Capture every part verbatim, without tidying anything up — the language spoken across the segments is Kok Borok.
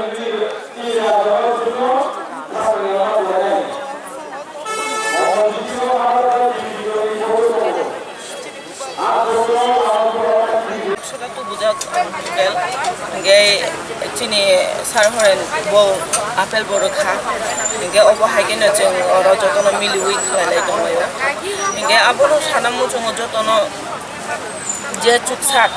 Sota tubujak hotel, hingke chini sar horen bo apple bo rwkha, hingke obo hai khe no chwng oro jotono miliui khlai lai tonglaio, hingke abono sana muchungo jotono je chuksak,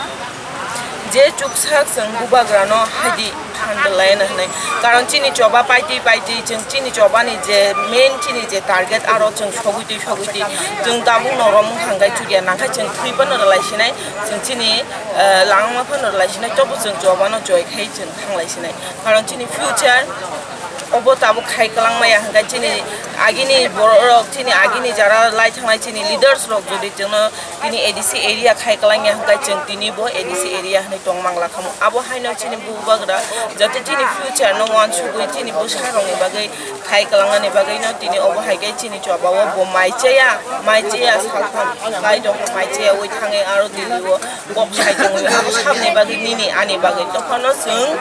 je chuksak chwng bubagrano haidi handle laina hinwi, karon chini choba paitwi paitwi chwng chini chobani je main chini je target aro chwng sogwi twi sogwi twi chwng tabuk norok wngkha hwnkhe chukya nangkhe chwng thwi phano rwlai sinai, chwng chini, eh, langma phano rwlai sinai, tobo chwng chobano joy khai chwng thanglai sinai, karon chini future obo tabuk khai kwlangmaya hwnkhe chini agini borok rok chini agini jara lai thangnai chini leaders rok jodi chwngno tini A D C area khai kwlangya hwnkhe chwng tini bo A D C area hinwi tongmang lakhamu. Abo haino chini bubagra joto chini future no wansugwi chini bwsarokni bagwi khai kwlangnani bagwino tini obo hai khe chini chobao bo mai chaya, mai chaya saltham lai tongkha, mai chaya ui thangwi aro Delhi o kok sai tongwi abo sabni bagwi nini ani bagwi. Tophano chwng,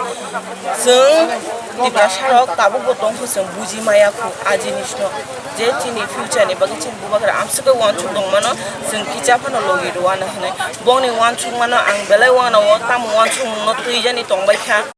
chwng Tiprasa rok tabukbo tongkha, chwng buji maya khu a jinisno. Je chini future ni bagwi chini bubagra amswkhe wansuk tongmano, chwng kicha phano logi rwano hinwi. Bongni wansukmano ang belai uanao tamo wansukmungno twijani tongbaikha.